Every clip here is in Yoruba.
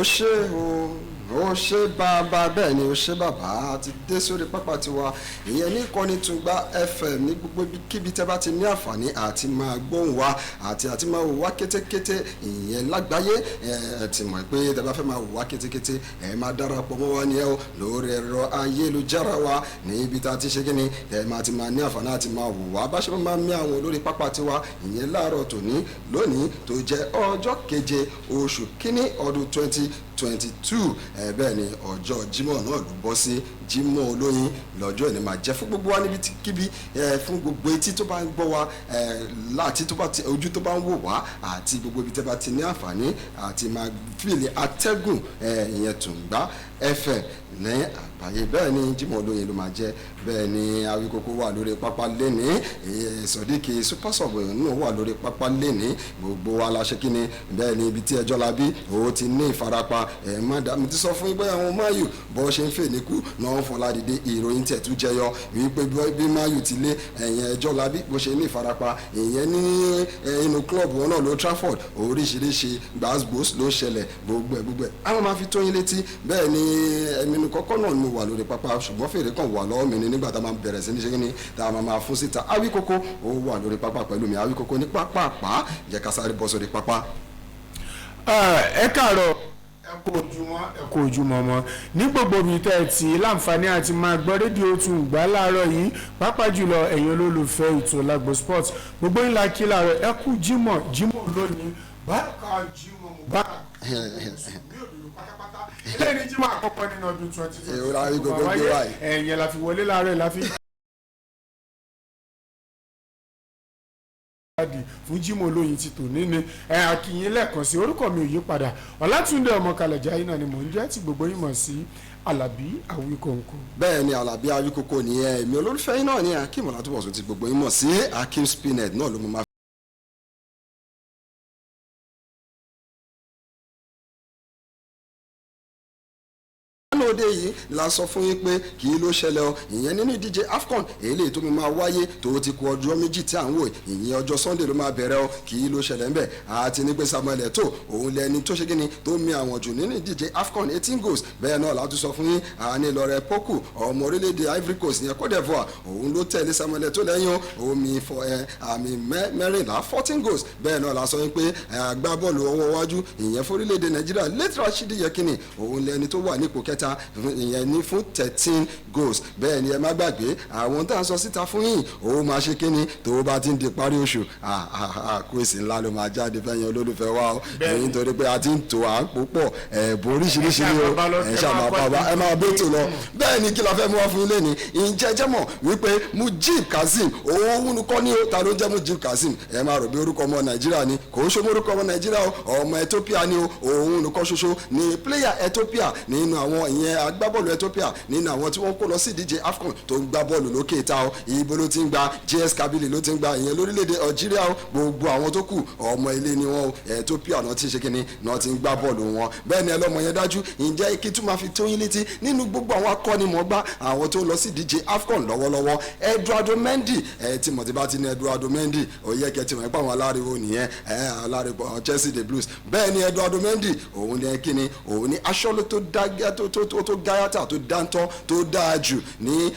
Ó ṣe o, ó ṣe bàbá. Bẹ́ẹ̀ ni, ó ṣe bàbá. A ti dé sórí pápá tiwa, ìyẹn ní ìkànnì Tùngbà FM, ní gbogbo kíbi tẹ́ bá ti ní àǹfààní àti máa gbóhùn wa àti máa wò wá kétékété, ìyẹn lágbàáyé. Ẹ ti mọ̀ pé tẹ́ bá fẹ́ máa wò wá kétékété, ẹ máa darapọ̀ mọ́ wa ní ẹ o lórí ẹ̀rọ ayélujára wa, ní ibi tá a ti ṣe kí ni ẹ máa ti máa ní àǹfààní àti máa wò wá bá ṣe máa mí àwọn olórí pápá tiwa, ìyẹn láàárọ̀ tòní lónìí tó jẹ́ ọjọ́ 7 oṣù 1 ọdún 2022. Ẹ bẹ́ẹ̀ ni, ọjọ́ Jímọ̀ náà ló bọ́ sí. Jímọ̀ olóyin lọ́jọ́ ìní máa jẹ́ fún gbogbo wa níbi kíbi, ẹ fún gbogbo etí tó bá ń gbọ́ wa, ẹ láti tó bá ti ojú tó bá ń wò wá àti gbogbo ibi tẹ́ bá ti ní àǹfààní àti máa feel atẹ́gùn, ẹ ìyẹn Tùngbà FM ní àgbáyé. Bẹ́ẹ̀ ni, Jímọ̀ olóyin ló máa jẹ́. Bẹ́ẹ̀ ni, Awíkókó wà lórí pápá lẹ́ni, Sọ̀díkì Super Sub náà wà lórí pápá lẹ́ni. Gbogbo wa la ṣe kí ni. Bẹ́ẹ̀ ni, ibi tí ẹjọ́ la bí ó ti ní ìfarapa ẹ̀ má dá mi ti sọ fún yín pé àwọn mayu bọ́ ṣe ń fè ní kú náà ń fọlá dìde. Ìròyìn tẹ̀ tún jẹyọ wípé bí mayu ti lé ẹ̀yìn ẹjọ́ la bí bó ṣe ní ìfarapa, ìyẹn ní inú club wọn náà ló Trafford. Oríṣiríṣi gbàgbós ló ṣẹlẹ̀. Gbogbo ẹ̀ gbogbo ẹ̀ àwọn máa fi tó yín létí. Bẹ́ẹ̀ ni, ẹ̀mí kọ́kọ́ náà ni mo wà lórí pápá, ṣùgbọ́n fèrè kan wà lọ́wọ́ mi ni nígbà tá a máa bẹ̀rẹ̀ sí ní ṣe kí ni tá a máa fún síta. Awíkókó ó wà lórí pápá pẹ̀lú mi. Awíkókó ní pápá, jẹ́ ká sáré bọ́ sórí pápá. Ẹ káàárọ̀, ẹ kú ojúmọ́, ẹ kú ojúmọ́ mọ́ ní gbogbo ibi tẹ́ ẹ ti láǹfààní àti máa gbọ́ rédíò Tùngbà láàárọ̀ yìí, pàápàá jùlọ ẹ̀yin olólùfẹ́ ètò Lágbo Sport. Gbogbo ńlá kí láàárọ̀. Ẹ kú Jímọ̀ Jímọ̀ lónìí. Bákan Jímọ̀ mubarak, mùsùlùmí òdodo pátápátá. Eléyìí ní Jímọ̀ àkọ́kọ́ nínú ọdún 2020. Èwo la rí gbogbo gbé wáyé? Ẹ̀yìn la fi wọlé láàárọ̀, la fi gbáradì fún Jímọ̀ olóyin ti tòní ni. Ẹ akínyìn lẹ́ẹ̀kan sí. Orúkọ mi ò yí padà, Ọlátúndé Ọmọkalẹ̀já yìí náà ni mò ń jẹ́, tí gbogbo yín mọ̀ sí Alábí Àwíkòǹkò. Bẹ́ẹ̀ ni, Alábí Awíkókó nìyẹn. Èmi olólùfẹ́ yín náà ni Akeem Ọlátúbọ̀sún, tí gbogbo yín mọ̀ sí Akeem Spinet náà ló mú máa lóde yìí. La sọ fún yín pé kì í ló ṣẹlẹ̀ o, ìyẹn nínú ìdíje AFCON èyí tó mi máa wáyé tó ti kù ọjọ́ 2 tí à ń wò, ìyẹn ọjọ́ Sunday ló máa bẹ̀rẹ̀ o. Kì í ló ṣẹlẹ̀ ńbẹ̀ àti ní pé Samuel Eto'o, òun lẹni tó ṣe kíni tó mi àwọn jù nínú ìdíje AFCON, 18 goals. Bẹ́ẹ̀ náà la tún sọ fún yín, àní Laurent Pokou, ọmọ orílẹ̀-èdè Ivory Coast yẹn, Cote d'Ivoire, òun ló tẹ̀lé Samuel Eto'o lẹ́yìn o, òun mi fọ ẹ àmì 14, 14 goals. Bẹ́ẹ̀ náà la sọ yín pé agbábọ́ọ̀lù ọwọ́ iwájú, ìyẹn fún orílẹ̀-èdè Nàìjíríà, late Rashidi Yekini, òun lẹni tó wà nípò kẹta, ìyẹn ní fún 13 goals. Bẹ́ẹ̀ ni, ẹ má gbàgbé àwọn tá à ń sọ síta fún yín, òun máa ṣe kíni tó bá ti ń di parí oṣù, àkóyèsí ńlá ló máa jáde fẹ́yìn olólùfẹ́ wa o, nítorí pé a ti ń tò à ń pòpọ̀ ẹ̀bùn oríṣiríṣi ni o. Ẹ ṣáà máa bá wa, ẹ máa bẹ́tò lọ. Bẹ́ẹ̀ ni, kí la fẹ́ mú wá fún yín lẹ́ni? Ǹjẹ́ jẹ́ mọ̀ wípé Mujib Kazeem, òun kọ́ ní o. Ta ló jẹ́ Mujib Kazeem? Ẹ máa rò bí orúkọ ọmọ Nàìjíríà ni. Kò ń ṣe orúkọ ọmọ Nàìjíríà o, ọmọ Ethiopia ni o. Òun nìkan ṣoṣo ni player Ethiopia nínú àwọn, ìyẹn agbábọ́ọ̀lù Ethiopia nínú àwọn tí wọ́n kó lọ sí ìdíje AFCON tó ń gbá bọ́ọ̀lù lókè ìta o. Ibo ló ti ń gba? JS Kabylie ló ti ń gba, ìyẹn lórílẹ̀‐èdè Algeria o. Gbogbo àwọn tó kù, ọmọ ilé ni wọn o. Ethiopia náà ti ṣe kíni náà ti ń gbá bọ́ọ̀lù wọn. Bẹ́ẹ̀ ni, ẹlọ́mọ yẹn dájú. Ǹjẹ́ kí tún máa fi tó yín létí, nínú gbogbo àwọn akọ́nimọ̀ọ́gbá àwọn tó ń lọ sí ìdíje AFCON lọ́wọ́lọ́wọ́, Eduardo Mendy, ẹ tí mọ̀ tí bá ti ní Eduardo Mendy, ó yẹ kẹ́ ti mọ̀ pé àwọn aláriwo nìyẹn, ẹ aláriwo Chelsea, the Blues. Bẹ́ẹ̀ ni, Eduardo Mendy, òun ni kíni, òun ni aṣọ́lé tó dá tó gáyàtà, tó dáńtọ́, tó dáa jù ní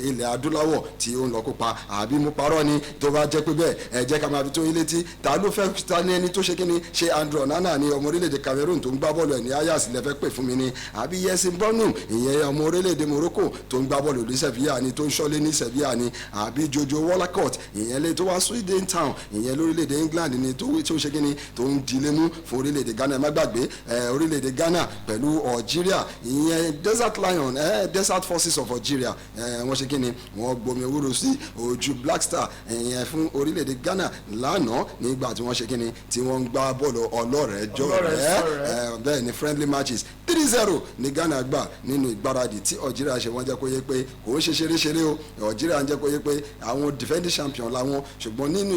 ilẹ̀ adúláwọ̀ tí ó ń lọ kópa. Àbí mo parọ́ ni? Tó bá jẹ́ pé bẹ́ẹ̀, ẹ jẹ́ ká máa fi tó yín létí. Ta ló fẹ́ ta ní ẹni tó ṣe kíni? Ṣe Andrew Onana ní ọmọ orílẹ̀-èdè Cameroon tó ń gbá bọ́ọ̀lù ẹ̀ ní Ajax lẹ́fẹ́ pè fún mi ni, àbí Yassine Bounou, ìyẹn ọmọ orílẹ̀-èdè Morocco tó ń gbá bọ́ọ̀lù ní Sevilla ni, tó ń ṣọ́lé ní Sevilla ni, àbí Jojo Wollacott, ìyẹn lè tó wá Swindon Town, ìyẹn lórílẹ̀-èdè England ni, tó ṣe kíni tó ń dilé mú fún orílẹ̀-èdè Ghana? Ẹ má gbàgbé orílẹ̀-èdè Ghana pẹ̀lú Algeria, ìyẹn Desert Lion, Desert Forces of Algeria, wọ́n ṣe kíni, wọ́n gbomi ewúro sí ojú Black Star, ìyẹn fún orílẹ̀-èdè Ghana lánàá, nígbà tí wọ́n ṣe kíni tí wọ́n ń gbá bọ́ọ̀lù ọlọ́rẹ̀ẹ́jọ́rẹ́. Bẹ́ẹ̀ ni, friendly matches, 3-0 ní Ghana gbà nínú ìgbáradì tí Algeria ṣe. Wọ́n jẹ́ kó yé pé kò ń ṣe ṣeré-ṣeré o. Algeria ń jẹ́ kó yé pé àwọn defending champion làwọn, ṣùgbọ́n nínú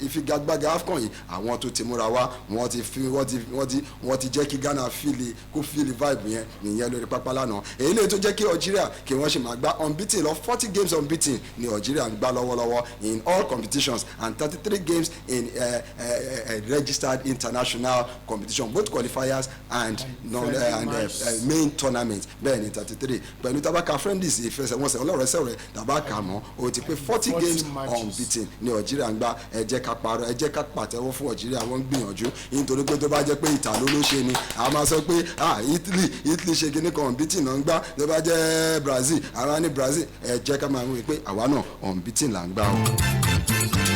ìfigagbága AFCON yìí, àwọn tó ti múra wá, wọ́n ti fi wọ́n ti wọ́n ti wọ́n ti jẹ́ kí Ghana feel, kó feel vibe yẹn nìyẹn. lórí pápá lánàá. Èyí lè tó jẹ́ kí Algeria kí wọ́n sì máa gbá unbeaten lọ. 40 games unbeaten ni Algeria ń gbá lọ́wọ́lọ́wọ́ in all competitions and 33 games in registered international competition, both qualifiers and non and main tournament. Bẹ́ẹ̀ ni, 33 pẹ̀lú tabaka friendlies, ìfẹsẹ̀wọnsẹ̀ ọlọ́rẹ̀ẹ́sẹ̀rẹ̀ tabaka mọ́, o ti pé 40 40 games matches. Unbeaten ni Algeria ń gbá. Ẹ jẹ́ ká parọ́, ẹ jẹ́ ká pàtẹ́wọ́ fún Algeria, wọ́n ń gbìyànjú, nítorí pé tó bá jẹ́ pé Ìtàló ló ṣe ni, a máa sọ pé, ah, Italy ṣe kinní kan, unbeaten náà ń gbá. Tó bá jẹ́ Brazil, àwa ní Brazil. Ẹ jẹ́ ká máa wí pé àwa náà, unbeaten là ń gbá o.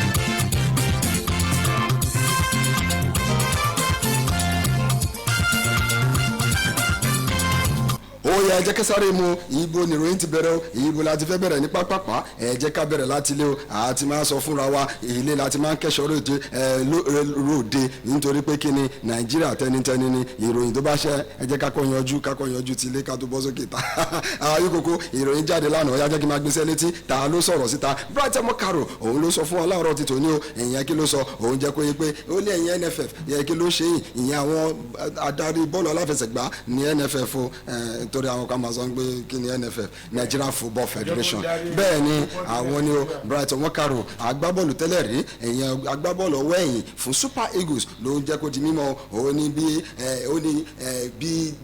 Ó yẹ, ẹ jẹ́ ká sáré mu. Ibo nìròyìn ti bẹ̀rẹ̀ o? Ibo la ti fẹ́ bẹ̀rẹ̀ ní pápápá? Ẹ jẹ́ ká bẹ̀rẹ̀ láti ilé o. Àti máa sọ fúnra wa, ilé la ti máa ń kẹ́sọ̀ ròde ẹ ròde, nítorí pé kí ni? Nàìjíríà tẹnitẹni ni. Ìròyìn tó bá ṣe, ẹ jẹ́ ká kọ́ yanjú ti ilé ká tó bọ́ sókè ta. Ayíkoko ìròyìn jáde lánàá. Ó yá, jẹ́ kí n máa gbéṣẹ́ létí. Ta ló sọ̀rọ̀ síta? Bright Mokaro, òun ló sọ fún wa láàárọ̀ ti tòní o. Ìyẹn kí ló sọ? Òun jẹ́ kó yé pé ó ní ẹ̀yìn NFF yẹ kí ló ṣe yìí, ìyẹn àwọn adarí bọ́ọ̀lù aláfẹsẹ̀gbá ní NFF o. Torí àwọn kan máa sọ pé kí ni NFF? Nigeria Football Federation. Bẹ́ẹ̀ ni, àwọn ni o. Bright Mokaro, agbábọ́ọ̀lù tẹ́lẹ̀ rí, ìyẹn agbábọ́ọ̀lù ọwọ́ ẹ̀yìn fún Super Eagles, ló ń jẹ́ kó di mímọ̀. Ó ní bí ó ní bí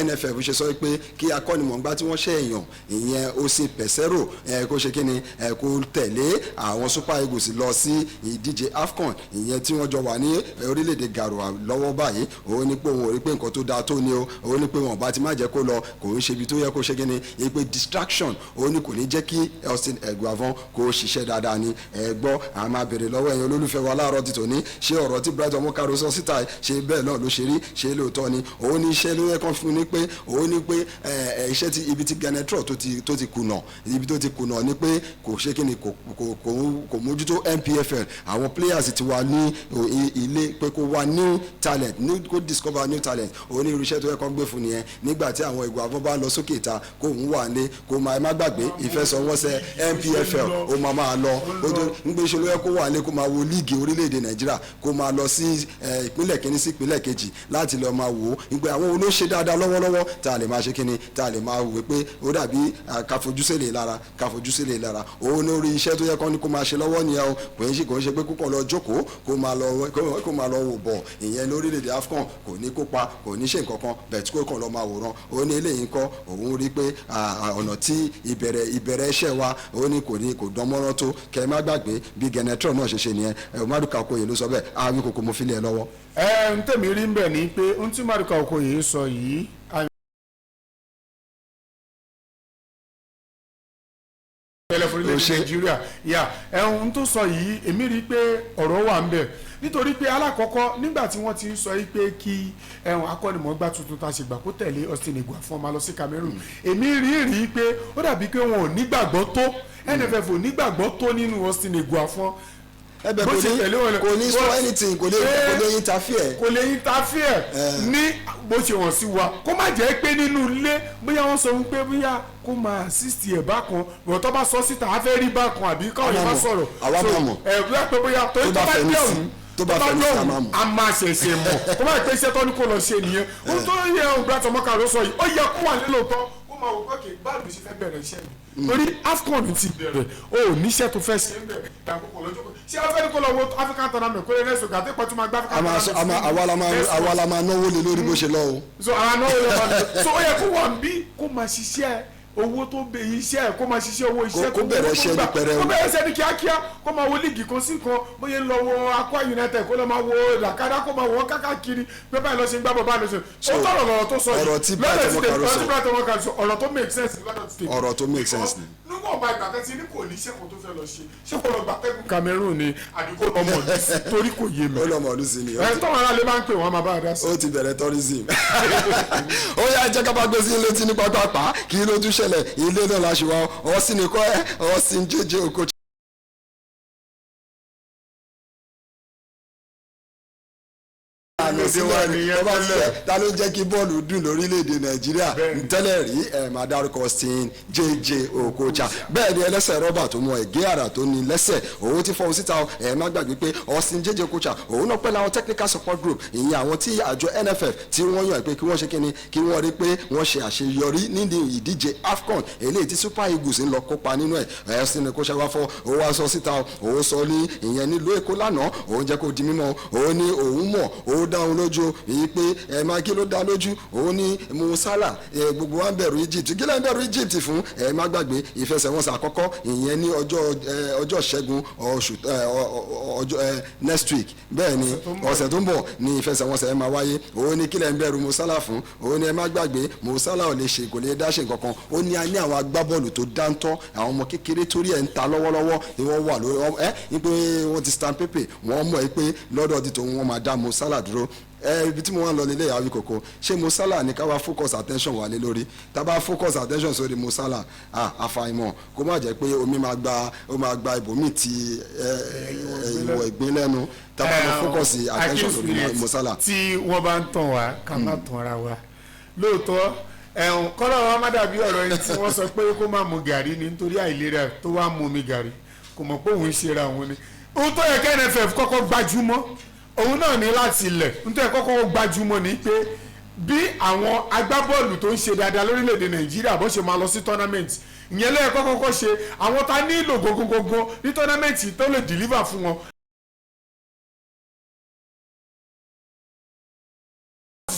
NFF ṣe sọ pé kí akọ́nimọ̀ọ́gbá tí wọ́n ṣe èèyàn, ìyẹn Osi Pesero, kó ṣe kí ni, kó tẹ̀lé àwọn Super Eagles lọ sí ìdíje AFCON, ìyẹn tí wọ́n jọ wà ní orílẹ̀-èdè Garoua lọ́wọ́ báyìí, òun ní pé òun ò rí pé nǹkan tó dáa tó ní o. Òun ní pé wọn bá ti má jẹ́ kó lọ, kò ń ṣe ibi tó yẹ kó ṣe kí ni, yẹ pé distraction. Òun ní kò ní jẹ́ kí Austin Eguavoen kó ṣiṣẹ́ dáadáa ni. Ẹ gbọ́, a máa béèrè lọ́wọ́ ẹ̀yin olólùfẹ́ wa láàárọ̀ ti tòní: ṣé ọ̀rọ̀ tí Bright Omokaro sọ síta, ṣé bẹ́ẹ̀ náà ló ṣe rí? Ṣé lóòótọ́ ni? Òun ní iṣẹ́ ló yẹ kán fún ni, pé òun ní pé ẹ iṣẹ́ tí ibi tí Gernot tó ti kùnà, ibi tó ti kùnà ni pé kò ṣe kí ni, kò mójútó NPFL, àwọn players ti wà ní ilé, pé kó wá new talent, new, kó discover new talent. Òun ní irúṣẹ́ tó yẹ kán gbé fún nìyẹn, nígbà tí àwọn Eguavoen bá lọ sókè ìta, kó òun wà ní kó máa má gbàgbé ìfẹsọ̀wọ́sẹ̀ NPFL, ó máa máa lọ. Ó tó ń gbé ṣe ló yẹ kó wà ní kó máa wo líìgì orílẹ̀-èdè Nàìjíríà, kó máa lọ sí ìpínlẹ̀ kínní sí ìpínlẹ̀ kejì láti lọ máa wò ó ìgbẹ́ àwọn olóṣè dáadáa lọ́wọ́lọ́wọ́, tá a lè máa ṣe kínní, tá a lè máa wò pé ó dàbí káfojúsílẹ̀ lára, káfojúsílẹ̀ lára. Òun lórí iṣẹ́ tó yẹ kán ní kó máa ṣe lọ́wọ́ nìyẹn o. Kò ń ṣe pé kókàn lọ jókòó, kó máa lọ wò bọ̀, ìyẹn lórílẹ̀‐èdè AFCON, kò ní kópa, kò ní ṣe nǹkan kan bẹ̀ tí kò kàn lọ máa wòran. Ó ní eléyìí ń kọ́, òun rí pé ọ̀nà tí ìbẹ̀rẹ̀ iṣẹ́ wa, ó ní kò ní kò dán mọ́rán tó. Kẹ́ ẹ má gbàgbé bí Gernot náà ṣe ṣe nìyẹn. Ẹ Maduka Okoye ló sọ bẹ́ẹ̀. Àwọn kòkó mo fi lé ẹ lọ́wọ́. Ẹ ń tẹ̀mí rí ń bẹ̀ ni pé ohun tí Maduka Okoye sọ yìí tẹ́lẹ̀ fún orílẹ̀-èdè Nàìjíríà yà, ẹ̀hún tó sọ yìí, èmi rí i pé ọ̀rọ̀ wà ń bẹ̀, nítorí pé alákọ̀ọ́kọ́, nígbà tí wọ́n ti ń sọ yìí pé kí ẹ̀hún akọ́nimọ̀ọ́gbá tuntun tá a ṣe gbà kó tẹ̀lé Austin Eguavoen máa lọ sí Cameroon, èmi rí rí i pé ó dàbí pé wọn ò nígbàgbọ́ tó, NFF ò nígbàgbọ́ tó nínú Austin Eguavoen. Ẹbẹ kò ní kò ní sọ anything, kò lè interfere. Kò lè interfere ní bó ṣe wọ̀n sí wa. Kó má jẹ́ pé nínú ilé bóyá wọ́n sọ wípé bóyá kó máa assist ẹ̀ bákan, bọ̀ tó bá sọ síta, á fẹ́ rí bákan, àbí káwọn yẹn bá sọ̀rọ̀. Àwa máa mọ̀. Ẹ bóyá pé bóyá torí tó bá dé òun, tó bá fẹ́ ní sí, a máa mọ̀. A máa ṣẹ̀ṣẹ̀ mọ̀. Kó má pé iṣẹ́ tó ní kó lọ ṣe nìyẹn. Ohun tó yẹ ohun Bright Omokaro sọ yìí, ó yẹ kó wà nílò tán, kó máa wò pé kì í báàlù ṣe fẹ́ bẹ̀rẹ̀ iṣẹ́ mi, torí AFCON ti bẹ̀rẹ̀, o ò níṣẹ́ tó fẹ́ ṣe ń bẹ̀rẹ̀ ìdàgbòkò lọ́jọ́ kò ṣé wọ́n fẹ́ ní kó lọ wo African tournament, kó lè rẹ́sùn gàdé pẹ̀tù máa gbá African tournament. Àwa la máa náwó lé lórí bó ṣe lọ o. So àwa náwó lé wọn, so ó yẹ kó wà ń bí, kó máa ṣiṣẹ́ owó tó bẹ iṣẹ́ ẹ̀, kó máa ṣiṣẹ́ owó iṣẹ́. Kó bẹ̀rẹ̀ iṣẹ́ ní pẹrẹu. Kó bẹ̀rẹ̀ iṣẹ́ ní kíákíá, kó máa wo líìgì kan sí kan, bóyá ń lọ wo Akwa United, kó lọ máa wo Dakada, kó máa wo kákàkiri pé báyìí lọ ṣe ń gbá bọ̀, báyìí lọ ṣe. Ó tọrọ lọ́rọ̀ tó sọ yìí. Ọ̀rọ̀ tí Bright Omokaro sọ. Lọ́dọ̀ tí Bright Omokaro sọ, ọ̀rọ̀ tó make sense lọ́dọ̀ tí tèmi. Ọ̀rọ̀ tó make sense ni. Níwọ̀n ọba ìgbà tẹ́tí ní kò ní iṣẹ́ kan tó fẹ́ lọ ṣe, ṣé kò lọ gbàtẹ́gùn Cameroon ni, àbí kò lọ mọ̀ ní torí kò yé mi. Ó lọ mọ̀ ọdún sí ni. Ẹ tọ́wọ́n aráàlú máa ń pè wọ́n, máa bá a dá sí. Ó ti bẹ̀rẹ̀ tourism. Ó yá, jẹ́ ká bá gbé sí létí ní pápápá. Kí ló tún ṣẹlẹ̀? Ilé náà la ṣe wá. Ọ̀sìn nìkọ́ ẹ̀, Ọ̀sìn jẹ́jẹ́ oko. Àná lórílẹ̀-èdè wa sílẹ̀ nìyẹn tó bá tẹ́lẹ̀. tilẹ̀ ta ló ń jẹ́ kí bọ́ọ̀lù dùn lórílẹ̀‐èdè Nàìjíríà Bẹ́ẹ̀ni. tẹ́lẹ̀ rí? Ẹ̀ máa dárúkọ Austin JJ Okocha. Bẹ́ẹ̀ ni ẹlẹ́sẹ̀ rọ́bà tó mọ ẹ̀gẹ́ àrà tó ní lẹ́sẹ̀, òun ti fọhùn síta o. Ẹ̀ má gbàgbé pé Austin JJ Okocha, òun náà pẹ̀lú àwọn technical support group, ìyẹn àwọn tí àjọ NFF tí wọ́n yàn pé kí wọ́n ṣe kíni, kí wọ́n rí pé wọ́n ṣe àṣeyọrí nínú ìdíje AFCON eléyìí tí Super Eagles ń lọ kópa nínú ẹ̀. Austin Okocha wá fọ, òun wá sọ síta o. Òun sọ ní ìyẹn nílùú Èkó lánàá, òun jẹ́ kó di mímọ̀, òun ní òun mọ̀, òun dá òun lójú èyí pé ẹ máa kí ló dá lójú. Òun ní Mo Salah, ẹ gbogbo wa ń bẹ̀rù Egypt, kí ló ń bẹ̀rù Egypt fún? Ẹ má gbàgbé ìfẹsẹ̀wọnsẹ̀ àkọ́kọ́, ìyẹn ní ọjọ́ ẹ, ọjọ́ Ṣẹ́gun oṣù ẹ, ọjọ́ ẹ, next week. Bẹ́ẹ̀ ni, ọ̀sẹ̀ tó ń bọ̀ ní ìfẹsẹ̀wọnsẹ̀ ẹ máa wáyé. Òun ní kí lẹ ń bẹ̀rù Mo Salah fún? Òun ní ẹ má gbàgbé, Mo Salah ò lè ṣe, kò lè dá ṣe nǹkan kan. Ó ní a ní àwọn agbábọ́ọ̀lù tó dáńtọ́, àwọn ọmọ kékeré torí ẹ̀ ń ta lọ́wọ́lọ́wọ́ ni wọ́n wà lórí ẹ ní pé wọ́n ti stamp paper. Wọ́n mọ̀ ẹ́ pé lọ́dọ̀ ti tòun, wọ́n máa dá Mo Salah dúró. Ẹ ibi tí mo wá ń lọ nílé ìyàwó kòkó, ṣé Mo Salah ní ká wá focus attention wà lé lórí? Tá a bá focus attention sórí Mo Salah, ah, àfàìmọ̀ kó má jẹ́ pé omi máa gba, ó máa gba ibòmíì ti ìwọ̀ ìgbín lẹ́nu, tá a bá lọ focus attention sórí Mo Salah. Tí wọ́n bá ń tàn wá, ká má tàn ra wa. Lóòótọ́, ẹ̀hún kọ́lọ́ wa má dàbí ọ̀rọ̀ ẹni tí wọ́n sọ pé kó má mu gàrí ni nítorí àìlera, tó wá mu omi gàrí, kò mọ̀ pé òun ń ṣera òun ni. Ohun tó yẹ kí NFF kọ́kọ́ gbajúmọ̀, òun náà ní láti ilẹ̀, ohun tó yẹ kọ́kọ́ gbajúmọ̀ ni pé bí àwọn agbábọ́ọ̀lù tó ń ṣe dáadáa lórílẹ̀‐èdè Nàìjíríà bó ṣe máa lọ sí tournament, ìyẹn ló yẹ kọ́kọ́ ṣe. Àwọn tá nílò gógógógó ní tournament tó lè deliver fún wọn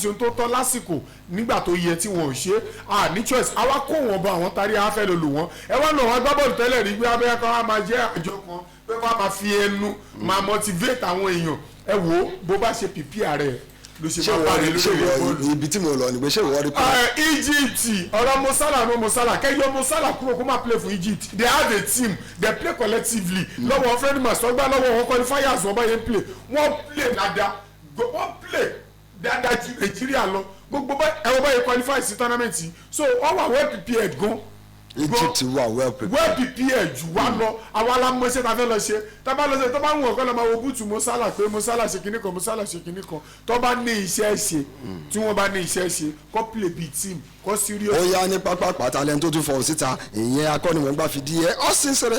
ṣe ohun tó tọ́ lásìkò nígbà tó yẹ tí wọn ò ṣe à ní choice. Àwa kó wọn bọ àwọn tarí afẹ́ ló lù wọ́n. Ẹ wá lọ wọn agbábọ́ọ̀lù tẹ́lẹ̀ rí pé abẹ́yẹ kan wá máa jẹ́ àjọ kan pé wọ́n á máa fi ẹnu máa motivate àwọn èèyàn. Ẹ wò ó, bó bá ṣe prepare rẹ̀ ló ṣe ṣé máa bá wọ́n rẹ̀ rí ṣé lórí wọ́n bọ́ọ̀lù. Ibi tí mo lọ ni pé ṣé wọ́n rí pé Egypt, ọ̀rọ̀ Mo Salah, no Mo Salah, kẹ́yọ́ Mo Salah kúrò kó máa play for Egypt. They have a team, they play collectively. Lọ́wọ́ Fred Masogba, lọ́wọ́ wọn qualifiers, wọ́n bá yẹn play, wọ́n play dáadáa, wọ́n play dáadáa ju Nàìjíríà lọ. Gbogbo bá ẹ̀wọ̀n bá yẹn qualify sí tournament yìí, so wọ́n wà well prepared gan. Egypt wà well prepared. Well prepared jù wá lọ. Àwa la mọ iṣẹ́ ta fẹ́ lọ ṣe. Tá bá lọ ṣe, tó bá ń wọ̀ kọ́ lọ́ máa wo búùtù Mo Salah pé Mo Salah ṣe kinní kan, Mo Salah ṣe kinní kan. Tó bá ní iṣẹ́ ṣe, tí wọ́n bá ní iṣẹ́ ṣe, kó play bíi team, kó serious. Ó yá, ní pápá pàtàlẹ́ tó tún fọhùn síta, ìyẹn akọ́nimọ̀ọ́gbá fi di ẹ Austin sẹ́rẹ̀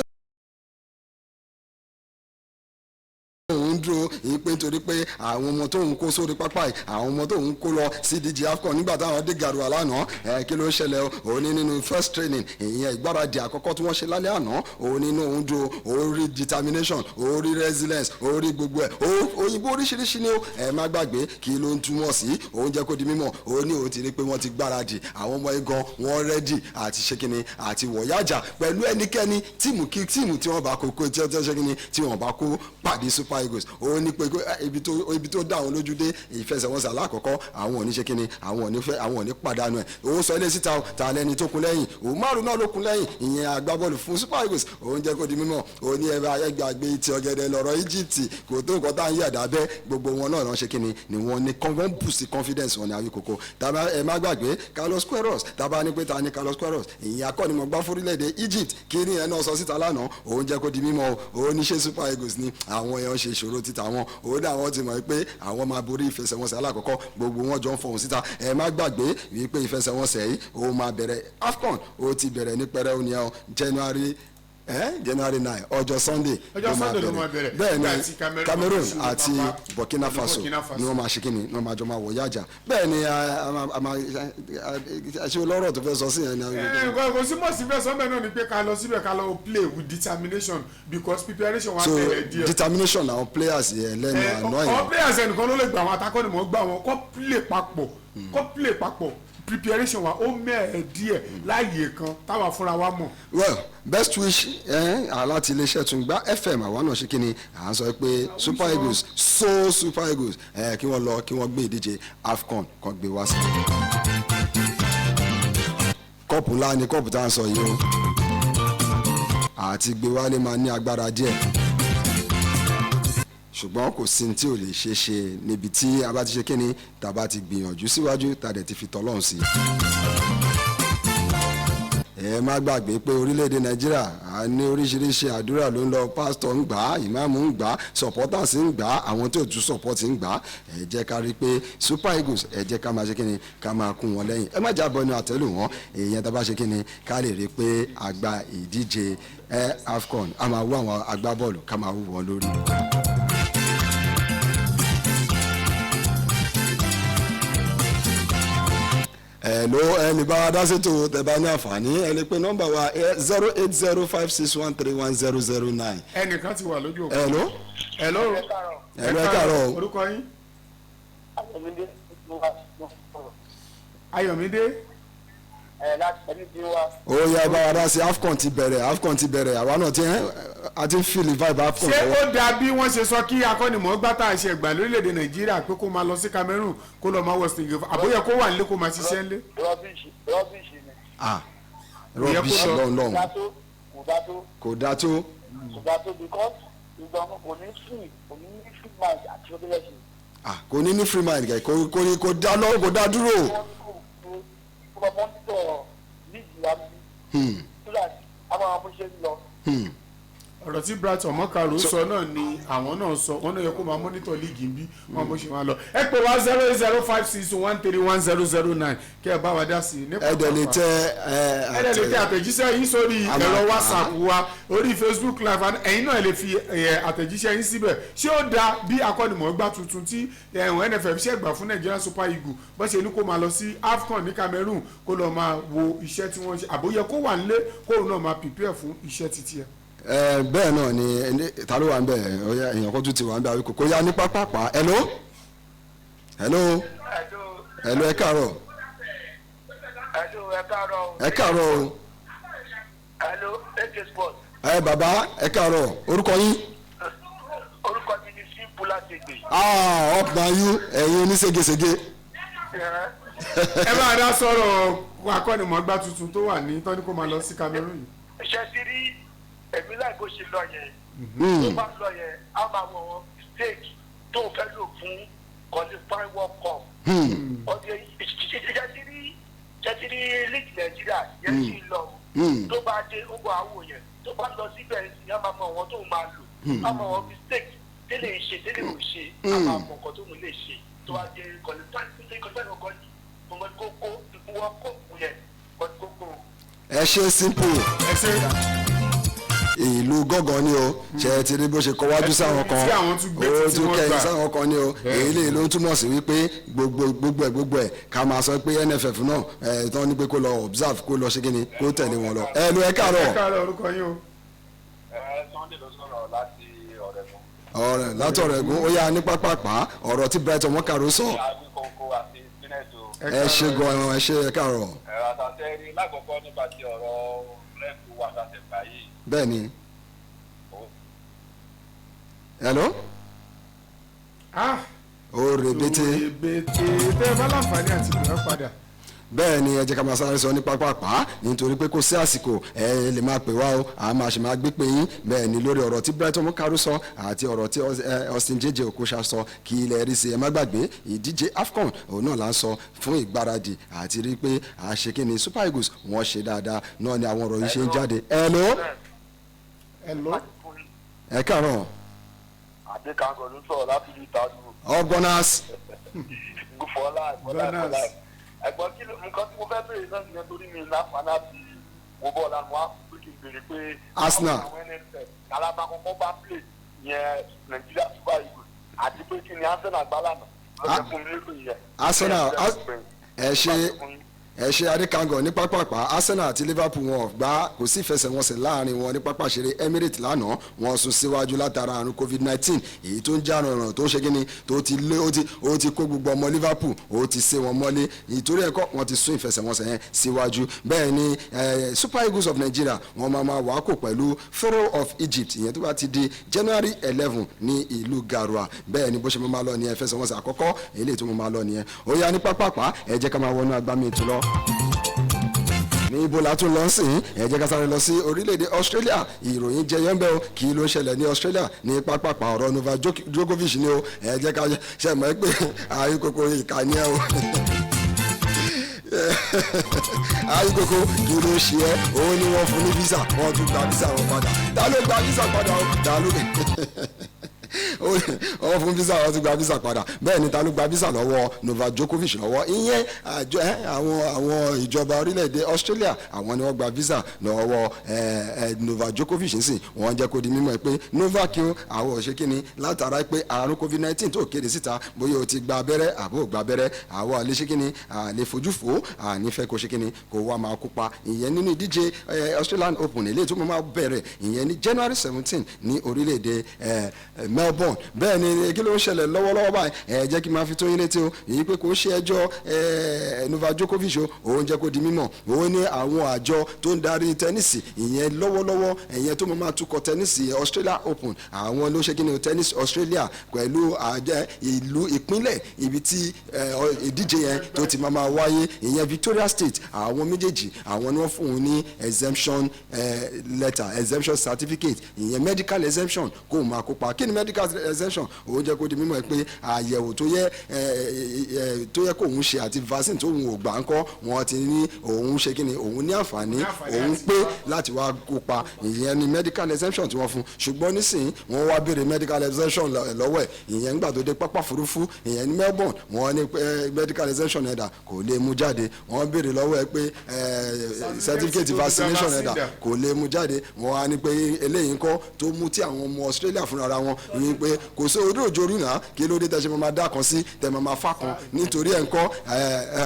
òun dúró ìpè nítorí pé àwọn ọmọ tóun kó sórí pápá yìí, àwọn ọmọ tóun kó lọ sí ìdíje AFCON nígbà táwọn dé Garoua lánàá. Ẹ kí ló ń ṣẹlẹ̀ o? Òun ní nínú first training, ìyẹn ìgbáradì àkọ́kọ́ tí wọ́n ṣe lálẹ́ àná, òun nínú òun dúró, òun rí determination, òun rí resilience, òun rí gbogbo ẹ̀, òyìnbó oríṣiríṣi ni ó. Ẹ má gbàgbé kí ló ń túmọ̀ sí. Òun jẹ́ kó di mímọ̀, òun ní òun ti rí pé wọ́n ti gbáradì, àwọn ọmọ igan wọ́n ready àti ṣe kíni àti wọ̀yájà pẹ̀lú ẹnikẹ́ni, team kí team tí wọ́n bá kó kó tí wọ́n ṣe kíni tí wọ́n bá kó pàdé Super Eagles. Òun ní pé ibi tó dá àwọn lójú dé, ìfẹsẹ̀wọnsẹ̀ alákọ̀ọ́kọ́, àwọn ò ní ṣe kíni, àwọn ò ní fẹ́, àwọn ò ní pàdánù ẹ̀. Òun sọ ilé síta o, ta lẹni tó kún lẹ́yìn òun márùn náà ló kún lẹ́yìn, ìyẹn agbábọ́ọ̀lù fún Super Eagles. Òun jẹ́ kó di mímọ̀, òun ní ẹgbẹ́ ẹgbàgbé ti ọ̀gẹ̀dẹ̀ lọ́rọ̀ Egypt, kò tó nǹkan tá à ń yàdá bẹ́. Gbogbo wọn náà ṣe kíni ni wọ́n ní wọ́n bù sí confidence wọn ní Awíkoko. Tàbá ẹ má gbàgbé Carlos Queiroz, tàbá ní pé ta ni Carlos Queiroz, ìyẹn akọ́nimọ̀gbá fórílẹ̀-èdè Egypt, kí ni ẹ náà sọ síta lánàá? Òun jẹ́ kó di mímọ̀ o, òun ní ṣe Super Eagles ni àwọn èèyàn ṣe ìṣòro títa wọn. Òun ní àwọn ti mọ̀ pé àwọn máa borí ìfẹsẹ̀wọnsẹ̀ alákọ̀ọ́kọ́. Gbogbo wọn jọ ń fọhùn síta. Ẹ má gbàgbé wípé ìfẹsẹ̀wọnsẹ̀ yìí, ó máa bẹ̀rẹ̀, AFCON ó ti bẹ̀rẹ̀ ní pẹrẹu ni ẹ January 9, ọjọ́ Sunday. Ọjọ́ Sunday ló máa bẹ̀rẹ̀. Bẹ́ẹ̀ Nígbà ni tí Cameroon Cameroon máa ṣe àti pápá Burkina pẹ̀lú Faso Burkina Faso. ni wọ́n máa ṣe kíni, ni wọ́n máa jọ máa wọ̀ yájà. Bẹ́ẹ̀ ni ṣé olóró tó fẹ́ sọ sí yẹn ni? Ẹ kò sí mọ̀ síbẹ̀ sọ́mẹ̀ náà ni pé ká lọ síbẹ̀, ká lọ play with determination, because preparation wa So bẹ̀rẹ̀ díẹ̀. determination àwọn players yẹn lẹ́nu àná Ọ yẹn. players ẹnìkan ló lè gbà wọn, atakọ́nimọ̀ gbà wọn, kó play papọ̀, kó play papọ̀. Preparation wa ó mẹ́ẹ̀ẹ́ díẹ̀ láàyè kan táwa fúnra wa mọ̀. Well, best wish láti iléeṣẹ́ Tungba FM, àwa náà ṣe kí ni, à ń sọ pé Super Eagles, so Super Eagles, kí wọ́n lọ, kí wọ́n gbé ìdíje AFCON kan gbé wá sí. Kọ́ọ̀pù ńlá ni kọ́ọ̀pù tá à ń sọ yìí o, àti gbé wálé máa ní agbára díẹ̀, ṣùgbọ́n kò sí ní tí ò lè ṣe ṣe níbi tí a bá ti ṣe kíni, tá a bá ti gbìyànjú síwájú, tá a dẹ̀ ti fi tọ́lọ́run sí. Ẹ má gbàgbé pé orílẹ̀-èdè Nàìjíríà a ní oríṣiríṣi àdúrà ló ń lọ. Pásítọ̀ ń gbà á, ìmáàmù ń gbà á, supporters ń gbà á, àwọn tí ò tún support ń gbà á. Ẹ jẹ́ ká rí i pé Super Eagles, ẹ jẹ́ ká máa ṣe kíni, ká máa kún wọn lẹ́yìn. Ẹ má jábọ̀ ní àtẹ́lù wọn. Èèyàn tá a bá ṣe kíni, ká lè rí i pé a gba ìdíje AFCON, a máa wú àwọn agbábọ́ọ̀lù, ká máa wú wọn lórí. Hello, ẹni bá wa dá sétò, tẹ́ bá ní àǹfààní, ẹ lè pe nọ́mbà wa 08056131009. Ẹnìkan ti wà lójú òpó. Hello. Hello. Hello, ẹ káàárọ̀ o. Orúkọ yín? Ayọ̀mídé. Ó yá, bá wa dá sí. AFCON ti bẹ̀rẹ̀, AFCON ti bẹ̀rẹ̀. Àwa náà ti a ti ń feel vibe AFCON Ṣé lọ́wọ́. ó dáa bí wọ́n ṣe sọ kí akọ́nimọ̀ọ́gbá tá a ṣe gbà lórílẹ̀‐èdè Nàìjíríà pé kó máa lọ sí Cameroon kó lọ́ọ́ máa wọ sìngì, àbóyẹ kó wà nílé kó máa ṣiṣẹ́ nílé? Rubbish, rubbish ni. Ah, Kò yẹ kó rubbish lọ. lọ́hùn lọ́hùn. Kò dá tó, kò dá tó. Kò dáa tó. Kò dá tó because ìgbà wọn kò ní free, kò ní ní free mind àti ọdún lẹ́sìn. Ah, kò ní ní free mind kẹ, kò dá lọ́wọ́, kò dá dúró. Wọ́n kò kó bá monitor league wa bí so that a máa bó ṣe ń lọ. Ọ̀rọ̀ tí Brighton Mọ́kàrò sọ náà ni àwọn náà sọ. Wọ́n náà yẹ kó máa monitor league ń bí wọ́n bó ṣe máa lọ. Ẹ pè wá 08056131009 kí ẹ bá wa dá sí i. Ẹ dẹ̀ lè tẹ ẹ Ẹ dẹ̀ lè tẹ àtẹ̀jíṣẹ́ yín sórí A máa ẹ̀rọ kà á. WhatsApp wa, orí Facebook Live, and ẹ̀yin náà lè fi àtẹ̀jíṣẹ́ yín síbẹ̀. Ṣé ó dáa bí akọ́nimọ̀ọ́gbá tuntun tí ẹ̀wọ̀n NFF ṣẹ̀ gbà fún Nigerian Super Eagles bó ṣe ní kó máa lọ sí AFCON ní Cameroon kó lọ́ọ́ máa wo iṣẹ́ tí wọ́n ṣe, àbóyẹ kó wà nílé kóun náà máa prepare fún iṣẹ́ títí ẹ̀? Ẹ bẹ́ẹ̀ náà ni. Ta ló wà ń bẹ̀? Ó yá, èèyàn kan tún ti wà ń bẹ̀ àbí kò yá ní pápápá. Hello, hello, hello, ẹ káàárọ̀. Hello, ẹ káàárọ̀ o. Ẹ káàárọ̀ o. Hello, AK Sport. Ẹ bàbá, ẹ káàárọ̀. Orúkọ yín? Orúkọ mi ni Simple Láṣẹgbè. Ah, up na you, ẹ̀yin oníségesège. Ẹ bá a dá sọ̀rọ̀ akọ́nimọ̀ọ́gbá tuntun tó wà ní tọ́ni kó máa lọ sí Cameroon yìí. Ṣé ti rí èmi láì bó ṣe lọ yẹn, tó bá lọ yẹn, á máa wọ wọn mistake tó fẹ́ lò fún qualifying World Cup. Ọdẹ ṣé ti rí league Nàìjíríà yẹn sì lọ. Tó bá dé, ó bọ̀ àwò yẹn, tó bá lọ síbẹ̀ yẹn, á máa mọ àwọn tó máa lò, á mọ àwọn mistake tẹ́lẹ̀ ṣe, tẹ́lẹ̀ ò ṣe, á máa mọ nǹkan tó ń lè ṣe tó bá dé qualifying World Cup kókó World Cup yẹn kókó. Ẹ ṣe, Simple. Ẹ ṣe. Ìlú gángan ni o. Ṣe ti rí bó ṣe kọwájú sáwọn kan, Tí àwọn tún gbé ó títí tún wọn kẹyìn gbà. sáwọn kan ni o. Èyí lè ló ń túmọ̀ sí wípé gbogbo gbogbo ẹ̀ gbogbo ẹ̀, ká máa sọ pé NFF náà ẹ̀ tán ní pé kó lọ observe, kó lọ ṣe kíni, kó tẹ̀lé wọn lọ. Ẹ ló, ẹ káàárọ̀. Ẹ káàárọ̀, orúkọ yín o. Ẹ Sunday ló sọ̀rọ̀ láti Ọ̀rẹ́gun. Ọ̀rẹ́ látọ̀rẹ̀gùn, ó yá ní pápápá, ọ̀rọ̀ tí Brighton Mọ́kàró sọ. Awikonko àti Spinet o. Ẹ ṣe gan, ẹ ṣe, ẹ káàárọ̀. Ẹ̀rọ àtàtẹ́ rí lákòókò nípa ti ọ̀rọ̀ rẹ́ẹ̀kù wa tàtẹ̀gbà yìí. Bẹ́ẹ̀ ni. Hello. Ah. Ó rebete. Rebete. Tẹ́ ẹ bá láǹfààní àti ìgbà padà. Bẹ́ẹ̀ ni, ẹ jẹ́ ká máa sáré sọ ní pápápá nítorí pé kò sí àsìkò. Ẹ lè máa pè wá o, a máa ṣe máa gbé pé yín. Bẹ́ẹ̀ ni, lórí ọ̀rọ̀ tí Brighton Mokaro sọ àti ọ̀rọ̀ tí Austin JJ Okocha sọ, kí ilẹ̀ rí sí? Ẹ má gbàgbé ìdíje AFCON òun náà là ń sọ fún ìgbáradì àti rí pé àṣekínni Super Eagles wọ́n ṣe dáadáa náà ni àwọn ọ̀rọ̀ yìí ṣe ń jáde. Hello. Hello. Ẹ káàárọ̀. Adékango ló ń sọ̀rọ̀ láti ìlú Ìtàlù. Up Gunners. Fọlá Fọlá Fọlá. Gunners. Ẹ̀gbọ́n, kí ló nǹkan tí mo fẹ́ béèrè náà nìyẹn torí mi láǹfààní àti wo bọ́ọ̀lù àná wá pé kí n béèrè pé. Arsenal. Àwọn NFF alábàkọ́kọ́ bá play yẹn Nàìjíríà Super Eagles, àti pé kí ni Arsenal gbá lánàá lọ́sẹ̀ fún mi lérò yẹn. Arsenal, ẹ ṣe, ẹ ṣe, Adékangọ. Ní pápápá, Arsenal àti Liverpool wọn ò gbá, kò sí ìfẹsẹ̀wọnsẹ̀ láàrin wọn ní pápá ìṣeré Emirates lánàá. Wọ́n sún síwájú látara àrùn COVID-19 èyí tó ń já rànràn, tó ń ṣe kíni, tó ti lé, ó ti kó gbogbo ọmọ Liverpool, ó ti sé wọn mọ́lé. Ìtorí ẹ̀kọ́ wọ́n ti sún ìfẹsẹ̀wọnsẹ̀ yẹn síwájú. Bẹ́ẹ̀ ni, Super Eagles of Nigeria wọ́n máa máa wàákò pẹ̀lú Pharaoh of Egypt, ìyẹn tó bá ti di January 11 ní ìlú Garoua. Bẹ́ẹ̀ ni, bó ṣe máa lọ nìyẹn. Ìfẹsẹ̀wọnsẹ̀ àkọ́kọ́ eléyìí tó máa lọ nìyẹn. Ó yá, ní pápápá, ẹ jẹ́ ká máa wọnú agbami ètò lọ. Ní ibo la tún lọ sí? Ẹ jẹ́ ká sáré lọ sí orílẹ̀-èdè Australia. Ìròyìn jẹyọ ń bẹ o. Kí ló ń ṣẹlẹ̀ ní Australia ní pápápá? Ọ̀rọ̀ Novak Djokovic ni o. Ẹ jẹ́ ká ṣe mọ̀ ẹ́ pé àyíkòkò ìkànnì ẹ o. Ayíkoko, kí ló ṣe ẹ́? Òun ni wọ́n fún ní visa, wọ́n tún gba visa wọn padà. Ta ló gba visa padà o? Ta ló wọ́n fún visa, wọ́n tún gba visa padà? Bẹ́ẹ̀ ni, ta ló gba visa lọ́wọ́ Novak Djokovic lọ́wọ́? Ìyẹn àjọ ẹ àwọn ìjọba orílẹ̀-èdè Australia, àwọn ni wọ́n gba visa lọ́wọ́ ẹ Novak Djokovic nsìn. Wọ́n jẹ́ kó di mímọ̀ pé Novak o, àwọn ò ṣe kí ni látara pé àrùn COVID-19 tó kéde síta, bóyá o ti gba abẹ́rẹ́ àbó gba abẹ́rẹ́, àwọn àlè ṣe kí ni, àlè fojú fò, ànífẹ́ kó ṣe kí ni, kó wá máa kópa ìyẹn nínú ìdíje Australian Open, eléyìí tó máa bẹ̀rẹ̀ ìyẹn ní January 17 ní orílẹ̀-èdè Melbourne. Bẹ́ẹ̀ ni, kí ló ń ṣẹlẹ̀ lọ́wọ́lọ́wọ́ báyìí? Ẹ jẹ́ kí n máa fi tó yín létí o, èyí pé kò ṣe ẹjọ́ Novak Djokovic o. Òun jẹ́ kó di mímọ̀, òun ní àwọn àjọ tó ń darí tẹ́nísì ìyẹn lọ́wọ́lọ́wọ́, ìyẹn tó máa tukọ̀ tẹ́nísì Australia Open, àwọn ló ṣe kí ni o, Tennis Australia pẹ̀lú àjẹ ìlú ìpínlẹ̀ ibi tí ìdíje yẹn tó ti máa wáyé, ìyẹn Victoria State, àwọn méjèèjì, àwọn ni wọ́n fún un ní exemption letter, exemption certificate, ìyẹn medical exemption, kó o máa kópa. Kí ni medical exemption? Òun jẹ́ kó di mímọ̀ pé àyẹ̀wò tó yẹ kó òun ṣe àti vaccine tó òun ò gbà ń kọ́, wọ́n ti ní òun ṣe kí ni, òun ní àǹfààní, òun pé láti wá kópa. Ìyẹn ni medical exemption tí wọ́n fún. Ṣùgbọ́n nísìnyí, wọ́n wá béèrè medical exemption lọ́wọ́ ẹ̀, ìyẹn nígbà tó dé pápá òfurufú, ìyẹn ní Melbourne. Wọ́n ní medical exemption ẹ̀dà, kò lè mú jáde. Wọ́n béèrè lọ́wọ́ ẹ̀ pé certificate vaccination ẹ̀dà, kò lè mú jáde. Wọ́n á ní pé eléyìí ńkọ́, tó mú tí àwọn ọmọ Australia fúnra wọn ní pé kò sí orí òjò orí náà. Kí ló dé tẹ́ ṣe máa dá kan sí, tẹ́ máa fà kan nítorí ẹ̀ ńkọ́?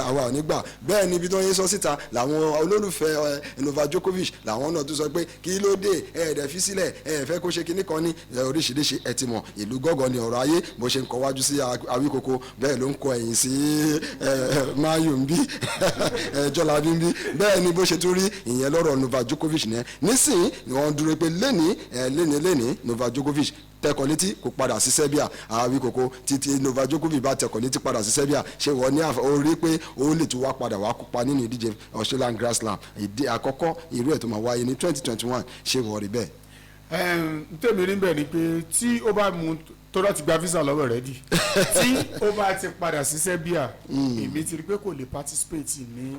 Àwa ò ní gbà. Bẹ́ẹ̀ ni ibi tó ń yé sọ síta làwọn olólùfẹ́ Novak Djokovic làwọn náà tún sọ pé kí ló dé, ẹ dẹ̀ fi sílẹ̀, ẹ fẹ́ kó ṣe kinní kan ní oríṣiríṣi. Ẹ ti mọ̀, ìlú gọ́gọ́ ni ọ̀rọ̀ ayé. Bó ṣe ń kọ wájú sí Awíkoko, bẹ́ẹ̀ ló ń kọ ẹ̀yìn sí Mayu ń bí Jọlábí ń bí. Bẹ́ẹ̀ ni bó ṣe tún rí ìyẹn lọ́rọ̀ Novak Djokovic ní nísìnyí ni wọ́n dúró pé lẹ́ni lẹ́ni lẹ́ni Novak Djokovic tẹkọ̀ létí kò padà sí Serbia. Awíkoko, títí Novak Djokovic bá tẹkọ̀ létí padà sí Serbia, ṣé wọ́n ní orí pé ó lè tún wá padà wá kópa nínú ìdíje Australian Grand Slam, ìdí àkọ́kọ́ irú ẹ̀ tó máa wáyé ní 2021? Ṣé wọ́n rí bẹ́ẹ̀? Tèmi rí bẹ́ẹ̀ ni pé tí ó bá mú tó lọ́ ti gba visa lọ́wọ́ rẹ̀ di, tí ó bá ti padà sí Serbia, èmi ti rí pé kò lè participate ní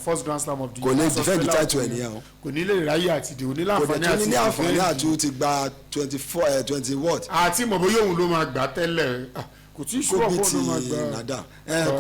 first Grand Slam of the Kò lè defend the title ẹ̀ nìyẹn o. Kò ní lè ráyè àti dìbò ní Kò dẹ̀ láǹfààní tún àti ní àǹfààní defend. àti ti gba 24, 20 what? Àti mọ̀ bóyá òun ló máa gbà tẹ́lẹ̀. Ah, kò tí ì Kó ṣúọ̀ bí pé ti òun ló máa gbà. Nadal,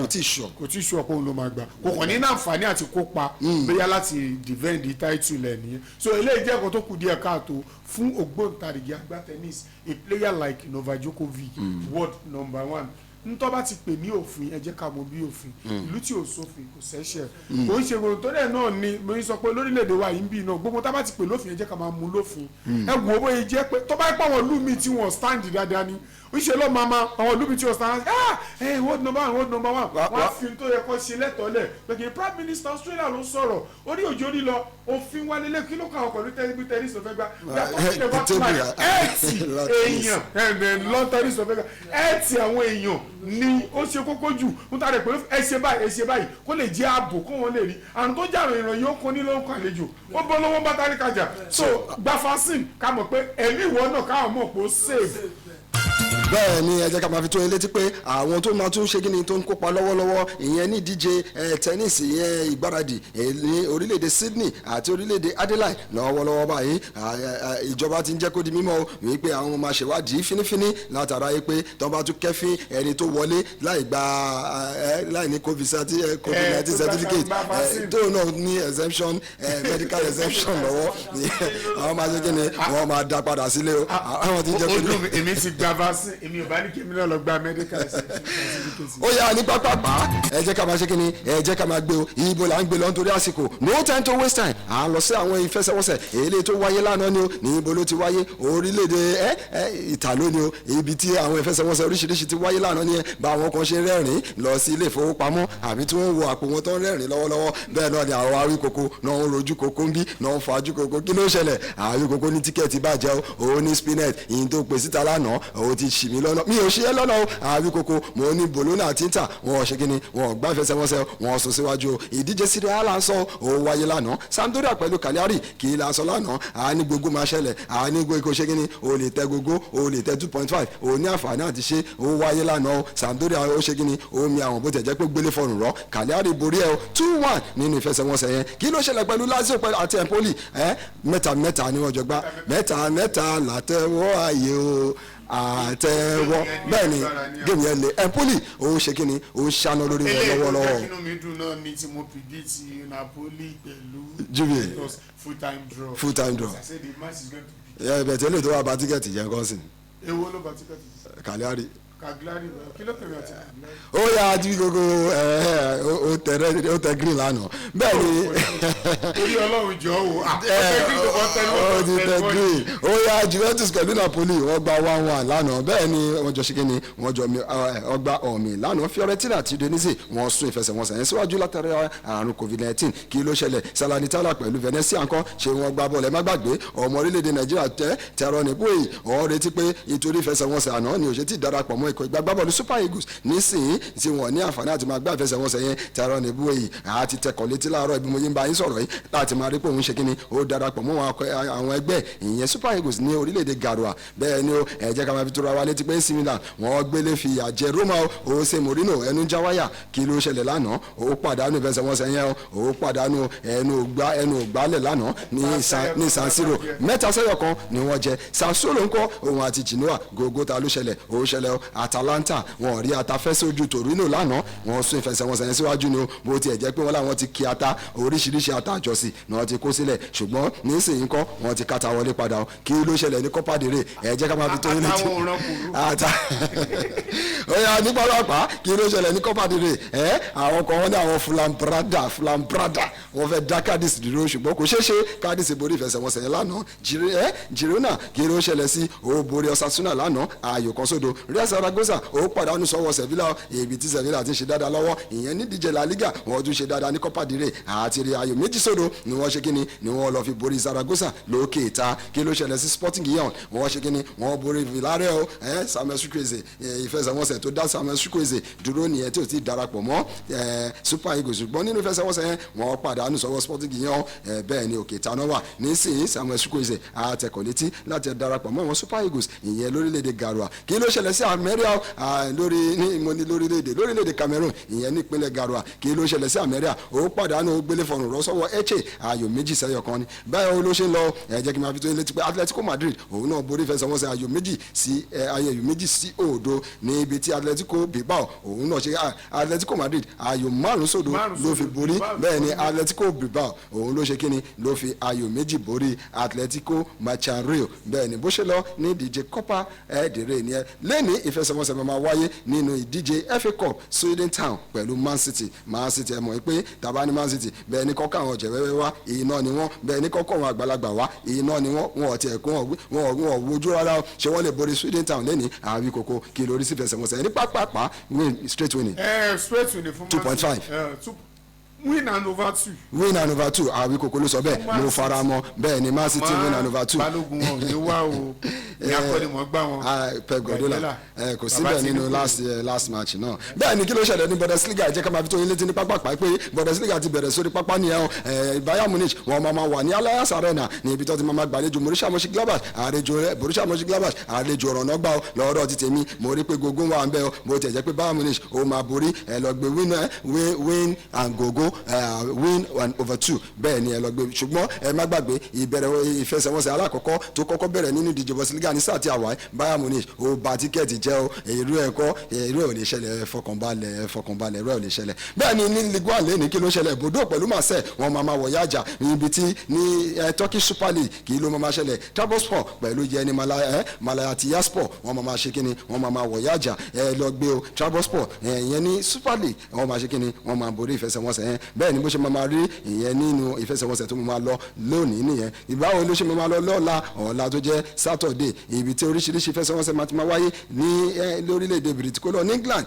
kò tí ì sure. Kò tí ì ṣúọ̀ pé òun ló máa gbà. Kò kàn ní láǹfààní àti kópa bóyá láti defend the title ẹ̀ nìyẹn. So eléyìí jẹ́ ẹ̀kọ́ tó kù díẹ̀ káàtó fún ògbóǹtarìgì agbá tennis, a player like Novak Djokovic, world number one. Ntọ́ bá ti pè ní òfin, ẹ jẹ́ ká mọ̀ bí òfin. Ìlú tí ò sófin kò sẹ́ṣẹ̀. Kò ń ṣe gbogbo tó dẹ̀ náà ni mo ń sọ pé lórílẹ̀‐èdè wa yìí ń bì náà, gbogbo tá bá ti pè lófin, ẹ jẹ́ ká máa mú lófin. Ẹ wò ó, bóyá jẹ́ pé tó bá pọ̀ àwọn ìlú mi tí wọ́n stand dáadáa ni ń ṣe lọ́ máa ma àwọn ìlú mi tí wọ́n stand, ah, hey, world number one, world number one, wọ́n á fi tó yẹ kó ṣe lẹ́tọ̀ọ́ lẹ̀ pé kí Prime Minister Australia ló sọ̀rọ̀ orí òjò rí lọ. Òfin wa lélẹ̀, kí ló kà wọ́n pẹ̀lú tẹ́lifí tennis tó fẹ́ gbá? Ẹ̀ẹ́tì èèyàn lọ́n tennis tó fẹ́ gbá, ẹ̀ẹ́tì àwọn èèyàn ni ó ṣe kókó jù ń tàrẹ pẹ̀lú ẹ ṣe báyìí, ẹ ṣe báyìí, kó lè jẹ́ ààbò, kó wọ́n lè rí àrùn tó jà rìnrìn yóò kó ní ló ń kọ àlejò, ó bọ́ lọ́wọ́ bá tálíkàjà. So gba vaccine, ká mọ̀ pé ẹ̀mí ìwọ náà, káwọn mọ̀ pé ó save. Bẹ́ẹ̀ ni, ẹ jẹ́ ká máa fi tó yín létí pé àwọn tó máa tún ṣe kí ni, tó ń kópa lọ́wọ́lọ́wọ́, ìyẹn ní ìdíje tẹ́nísì, ìyẹn ìgbáradì ní orílẹ̀-èdè Sydney àti orílẹ̀-èdè Adelaide lọ́wọ́lọ́wọ́ báyìí, ìjọba ti ń jẹ́ kó di mímọ̀ o wípé àwọn máa ṣèwádìí fínífíní látara yìí pé tó bá tún kẹ́fín ẹni tó wọlé láì gba láì ní COVID-19 certificate, tó náà ní exemption, medical exemption lọ́wọ́, àwọn máa ṣe kí ni, wọ́n máa dá padà sílé o. Àwọn ti ń jẹ́ kó di. Èmi ti gba vaccine, èmi ò bá ní kí èmi náà lọ gba medical certificate. Ó yá, ní pápápá, ẹ jẹ́ ká máa ṣe kíni, ẹ jẹ́ ká máa gbé o. Ibo là ń gbé lọ nítorí àsìkò? No time to waste time. À ń lọ sí àwọn ìfẹsẹ̀wọnsẹ̀ èlé tó wáyé lánàá ni o. Ní ibo ló ti wáyé? Orílẹ̀-èdè ẹ ẹ Ìtàló ni o, ibi tí àwọn ìfẹsẹ̀wọnsẹ̀ oríṣiríṣi ti wáyé lánàá ni. Ẹ bá àwọn kan ṣe rẹ́rìn lọ sí ilé ìfowópamọ́ àbí tí wọ́n wo àpò wọn tó ń rẹ́rìn lọ́wọ́lọ́wọ́, bẹ́ẹ̀ náà ni àwọn awíkoko náà ń rojú koko ń bí náà ń fajú koko. Kí ló ṣẹlẹ̀? Awíkoko ní ticket bàjẹ́ o. Òun ní spinet ìyìn tó pè síta lánàá, òun ti ṣì mí lọ́nà, mi ò ṣe é lọ́nà o. Àbí koko mo ní Bologna àti Inter, wọn ò ṣe kíni, wọn ò gbá ìfẹsẹ̀wọnsẹ̀, wọn sún síwájú o. Ìdíje Serie A là ń sọ, ó wáyé lánàá. Sampdoria pẹ̀lú Cagliari, kì í la sọ lánàá, àní gbogbo máa ṣẹlẹ̀, àní gbogbo ṣe kíni, o lè tẹ gbogbo, o lè tẹ 2.5, o ní àǹfààní àti ṣe. Ó wáyé lánàá o. Sampdoria ó ṣe kíni, ó mi àwọn, bó tẹ̀ jẹ́ pé gbélé fọrùn rọ, Cagliari borí ẹ o 2-1 nínú ìfẹsẹ̀wọnsẹ̀ yẹn. Kí ló ṣẹlẹ̀ pẹ̀lú Lazio pẹ̀lú àti Empoli? Ẹ 3-3 ni wọ́n jọ gbá, 3-3 látẹ̀wọ́ ayé o àtẹ̀wọ́. Bẹ́ẹ̀ ni game yẹn le. Empoli ó ṣe kíni, ó ṣáná lórí wọn lọ́wọ́lọ́wọ́. Eléyìí tó jẹ́ kínú mi dùn náà ni tí mo predict Napoli pẹ̀lú Juve. Juventus, full time draw. Full time draw. I say the match is going to be. Ẹ bẹ̀tẹ̀ lè tó wà bá ticket jẹ́ nǹkan sí. Èwo ló bá ticket jẹ́? Cagliari. Cagliari, kí ló tẹ̀lé àti Cagliari? Ó yà á jí gbogbo ẹ, ó tẹ red, ó tẹ green lánàá. Bẹ́ẹ̀ ni. Orí Ọlọ́run jọ wò. Ah, ó tẹ green tó bọ́ tẹ́lẹ̀. Ó ti tẹ green. Ó yá, Juventus pẹ̀lú Napoli, wọ́n gba 1-1 lánàá. Bẹ́ẹ̀ ni wọ́n jọ ṣe kí ni, wọ́n jọ wọ́n gba ọ̀mì lánàá. Fiorentina àti Udinese, wọ́n sún ìfẹsẹ̀wọnsẹ̀ yẹn síwájú látàrí àrùn COVID-19. Kí ló ṣẹlẹ̀? Salernitana pẹ̀lú Venezia ńkọ́? Ṣé wọ́n gbá bọ́ọ̀lù? Ẹ má gbàgbé, ọmọ orílẹ̀-èdè Nàìjíríà tẹ́ tẹ̀rọ ní bóyì wọ́n retí pé ìtorí ìfẹsẹ̀wọnsẹ̀ àná ni òṣètì darapọ̀ mọ́ ikọ̀ ìgbàgbọ́bọ̀lù Super Eagles nísìnyí tí wọ́n ní àǹfààní àti máa gbá ìfẹsẹ̀wọnsẹ̀ yẹn. Tẹ̀rọ ní bóyì àti tẹkọ̀ létí láàárọ̀ ibi mo yín bá yín sọ̀rọ̀ yìí láti máa rí pé òun ṣe kíni, ó darapọ̀ mọ́ àwọn ẹgbẹ́ ìyẹn Super Eagles ní orílẹ̀-èdè Garoua. Bẹ́ẹ̀ ni ó ẹ jẹ́ ká máa fi tóra wa létí pé AC Milan, wọ́n gbélé fi ìyà jẹ Roma o. Ó ṣe Mourinho ẹnu já wáyà. Kí ló ṣẹlẹ̀ lánàá? Ó pàdánù ìfẹsẹ̀wọnsẹ̀ yẹn o, ó pàdánù, ẹnu gbá ẹnu gbálẹ̀ lánàá ní San Siro, 3-1 ni wọ́n jẹ. Sassuolo ńkọ́? Òun àti Genoa, gógó ta ló ṣẹlẹ̀? Ó ṣẹlẹ̀ o. Atalanta, wọn rí atafẹ́ sójú Torino lánàá, wọ́n sún ìfẹsẹ̀wọnsẹ̀ yẹn síwájú ni o. Bó tiẹ̀ jẹ́ pé wọ́n láwọn ti kí ata oríṣiríṣi ata àjọsìn ni wọ́n ti kó sílẹ̀, ṣùgbọ́n nísìnyí kọ́ wọ́n ti kàtà wọlé padà o. Kí ló ṣẹlẹ̀ ní Copa del Rey? Ẹ jẹ́ ká máa fi tó yín létí. Àtàwọn òran kùrú. Ata ó yá ní pápá. Kí ló ṣẹlẹ̀ ní Copa del Rey? Ẹ àwọn kan, wọ́n ní àwọn Fuenlabrada, Fuenlabrada wọ́n fẹ́ dá Cadiz dúró, ṣùgbọ́n kò ṣeé ṣe. Cadiz borí ìfẹsẹ̀wọnsẹ̀ yẹn lánàá. Girona, kí ló ṣẹlẹ̀ sí? Ó borí Osasuna lánàá, ayò 1-0. Real Zaragoza ó pàdánù sọ́wọ́ Sevilla, ibi tí Sevilla ti ń ṣe dáadáa lọ́wọ́ ìyẹn ní díje La Liga. Wọ́n tún ṣe dáadáa ní Copa del Rey àti rí ayò 2-0 ni wọ́n ṣe kíni, ni wọ́n lọ fi borí Zaragoza lókè ìta. Kí ló ṣẹlẹ̀ sí Sporting Gijon? Wọ́n ṣe kíni, wọ́n borí Villarreal. Samuel Chukwueze, ìfẹsẹ̀wọnsẹ̀ tó dá Samuel Chukwueze dúró nìyẹn tí ò ti darapọ̀ mọ́ Super Eagles, ṣùgbọ́n nínú ìfẹsẹ̀wọnsẹ̀ yẹn, wọ́n pàdánù sọ́wọ́ Sporting Gijon. Bẹ́ẹ̀ ni òkè ìta náà wà nísìnyí. Samuel Chukwueze àtẹ̀kọ̀ létí láti darapọ̀ mọ́ àwọn Super Eagles ìyẹn lórílẹ̀‐èdè Garoua. Kí ló ṣẹlẹ̀ sí Almeria lórí ní mo ní lórílẹ̀‐èdè Cameroon, ìyẹn nípínlẹ̀ Garoua? Kí ló ṣẹlẹ̀ sí Almeria? Ó pàdánù, ó gbélé fọrùn rọ́sọ́wọ́ Elche, ayò 2-1 ni. Báyọ̀ ló ṣe ń lọ. Ẹ jẹ́ kí n máa fi tó yín létí pé Atletico Madrid, òun náà borí ìfẹsẹ̀wọnsẹ̀ ayò 2-0 ní ibi tí Atletico Bilbao, òun náà ṣe Atletico Madrid ayò 5-0 5 ló fi sódo, borí. Bilbao Bẹ́ẹ̀ ni Atletico Bilbao, òun ló ṣe kíni, ló fi ayò 2 borí Atletico Machareo. Bẹ́ẹ̀ ni bó ṣe lọ ní ìdíje Copa del Rey ni ẹ lẹ́ni. Ìfẹsẹ̀wọnsẹ̀ máa wáyé nínú ìdíje FA Cup, Swindon Town pẹ̀lú Man City. Man City, ẹ mọ̀ pé tàbá ní Man City, bẹ́ẹ̀ ni kọ́kọ́ àwọn ọ̀jẹ̀ wẹ́wẹ́ wá, iná ni wọ́n. Bẹ́ẹ̀ ni kọ́kọ́ àwọn àgbàlagbà wá, iná ni wọ́n. Wọn ò tiẹ̀ kó wọn wọn ò wojú rárá o. Ṣé wọ́n lè borí Swindon Town lẹ́ni àbí kòkó? Kí lórí sí ìfẹsẹ̀wọnsẹ̀ ní pápápá? Win, straight winning. Ẹ straight win fún Man 2.5. City. Two win and over two. Win and over two, àbí kòkó ló sọ bẹ́ẹ̀, mo fara mọ́. Bẹ́ẹ̀ ni, Man City win and over two. Balógun wọn ò ní wá o, ní akọ́nimọ̀ọ́gbá wọn. Ah, Pep Guardiola kò Bàbá síbẹ̀ ti ní nínú kò last match náà. Bẹ́ẹ̀ ni, kí ló ṣẹlẹ̀ ní Bundesliga? Jẹ́ ká máa fi tó yín létí ní pápá pé Bundesliga ti bẹ̀rẹ̀ sórí pápá nìyẹn o. Bayern Munich, wọ́n máa wà ní Allianz Arena ní ibi tó ti máa gbàlejò Borussia Mönchengladbach. Àlejò rẹ̀ Borussia Mönchengladbach, àlejò ọ̀rọ̀ náà gbà ó lọ́rọ̀ ti tèmi. Mo rí pé gogo wà ń bẹ́ o, bó tiẹ̀ jẹ́ pé Bayern Munich ó máa borí. Ẹ lọ gbé win ẹ win win and gogo, win and over two. Bẹ́ẹ̀ ni, ẹ lọ gbé. Ṣùgbọ́n ẹ má gbàgbé, ìbẹ̀rẹ̀ ìfẹsẹ̀wọnsẹ̀ alákọ̀ọ́kọ́ tó kọ́kọ́ bẹ̀rẹ̀ nínú ìdíje Bundesliga ní sáà tí a wà ẹ́, Bayern Munich ó ba ticket jẹ́ o. Irú ẹ̀ kọ́, irú ẹ̀ ò lè ṣẹlẹ̀. Ẹ fọkànbalẹ̀, ẹ fọkànbalẹ̀, irú ẹ̀ ò lè ṣẹlẹ̀. Bẹ́ẹ̀ ni, ní Ligue 1 lẹ́ni, kí ló ṣẹlẹ̀? Bordeaux pẹ̀lú Marseille, wọ́n máa wọ̀ yájà níbi tí ní Turkish Super League. Kí ló máa ṣẹlẹ̀? Trabzonspor pẹ̀lú Yeni Malatyaspor, wọ́n máa ṣe kíni, wọ́n máa wọ̀ yájà. Ẹ lọ gbé o, Trabzonspor ìyẹn ní Super League, wọ́n máa ṣe kíni, wọ́n máa borí ìfẹsẹ̀wọnsẹ̀ yẹn. Bẹ́ẹ̀ ni bó ṣe máa rí ìyẹn nínú ìfẹsẹ̀wọnsẹ̀ tó máa lọ lónìí nìyẹn. Ìbáwo ló ṣe máa lọ lọ́la, ọ̀la tó jẹ́ Saturday, ibi tí oríṣiríṣi ìfẹsẹ̀wọnsẹ̀ máa ti máa wáyé ní lórílẹ̀‐èdè British ní England,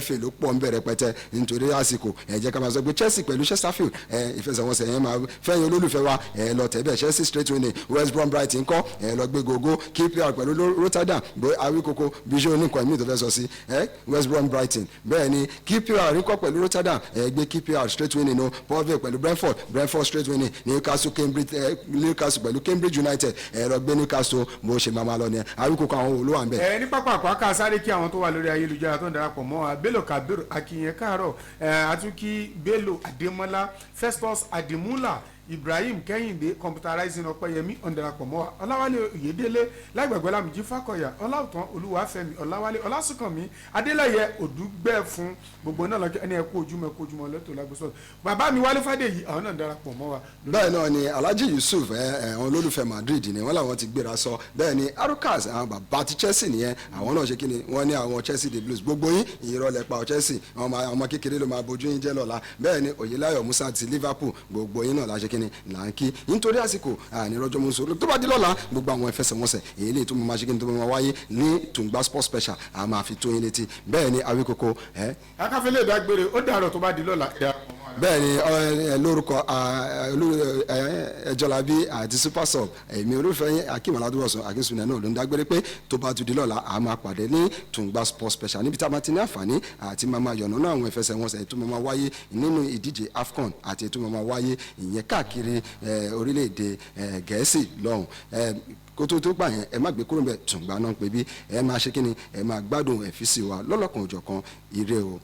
FA ló pọ̀ ń bẹ̀rẹ̀ pẹ́tẹ́. Nítorí àsìkò, ẹ jẹ́ ká máa sọ pé Chelsea pẹ̀lú Chesterfield, ìfẹsẹ̀wọnsẹ̀ yẹn máa fẹ́yìn olólùfẹ́ wa, ẹ lọ tẹ̀ bẹ́ẹ̀, Chelsea straight winning. West Brom Brighton ńkọ́? Ẹ lọ gbé gogo. QPR pẹ̀lú Rotterdam, bó Awíkoko bí ṣé oníkan ẹ̀mí tó fẹ́ sọ sí ẹ West Brom Brighton. Bẹ́ẹ̀ ni QPR ńkọ́ pẹ̀lú Rotterdam? Ẹ gbé QPR straight winning o. Port Vale pẹ̀lú Brentford, Brentford straight winning. Newcastle Cambridge, Newcastle pẹ̀lú Cambridge United, ẹ lọ gbé Newcastle. Bó ṣe máa lọ nìyẹn. Awíkoko, àwọn olówó à ń bẹ̀. Ẹ ní pápá àpáká, sáré kí àwọn tó wà lórí ayélujára tó ń darapọ̀ mọ́ wa. Bello Kabiru Akínyẹn, káàárọ̀. Ẹ àtúnkí Bello Adémọ́lá, Festus Adimula, Ibrahim Kẹ́hìndé, Computerizing Ọpẹ́yẹmí ń darapọ̀ mọ́ wa, Ọláwálé Oyèdélé, lágbàgbọ́ Lámìjí Fákọ̀yà, Ọláòtán Olúwàfẹ́mi, Ọláwálé Ọlásùnkànmí, Adélẹ́yẹ Òdúgbẹ́fún, gbogbo náà lọ́jọ́ ẹni. Ẹ̀kú ojúmọ́, ẹ̀kú ojúmọ́ lọ́tọ̀ lágbóṣọ́. Bàbá mi Wálé Fádèyí, àwọn náà ń darapọ̀ mọ́ wa. Bẹ́ẹ̀ náà ni Alhaji Yusuf, ẹ ẹ àwọn olólùfẹ́ Madrid ni wọ́n, làwọn ti gbéra sọ. Bẹ́ẹ̀ ni Arukas, àwọn bàbá ti Chelsea nìyẹn, àwọn náà ṣe kí ni wọ́n ní àwọn Chelsea the Blues. Gbogbo yín, ìrọ̀lẹ́ pa Chelsea, àwọn ọmọ kékeré ló máa bójú yín jẹ́ lọ́la. Bẹ́ẹ̀ ni Oyèláyọ̀ Musa ti Liverpool, gbogbo yín náà la ṣe kí ni là ń kí. Nítorí àsìkò, ànírọ́jọ́ mú sòrò. Tó bá di lọ́la, gbogbo àwọn ìfẹsẹ̀wọnsẹ̀ èyí lè tó máa ṣe kí ni tó máa wáyé ní Tùngbà Sports Special, a máa fi tó yín létí. Bẹ́ẹ̀ ni Awíkoko ẹ. Akáfẹ́lẹ́ ìdágbére, ó dàrọ̀ tó bá di lọ́la. Bẹ́ẹ̀ ni lórúkọ Ẹjọ́lábí àti Super Sub, èmi olólùfẹ́ yín Akeem Aládùúrọ̀sùn Akínsùnà náà ló ń dágbére pé tó bá tún di lọ́la, a máa pàdé ní Tùngbà Sports Special, níbi tí a máa ti ní àǹfààní àti máa máa yọ̀nà náà àwọn ìfẹsẹ̀wọnsẹ̀ tó máa wáyé nínú ìdíje AFCON àti tó máa wáyé ìyẹn káàkiri orílẹ̀-èdè Gẹ̀ẹ́sì lọ́hùn. Kó tó tó gbà yẹn, ẹ má gbé kúrò bẹ́ẹ̀. Tùngbà náà pé bí ẹ máa ṣe kí ni, ẹ máa gbádùn ẹ̀físì wa lọ́lọ́kan òjọ̀kan. Ire o.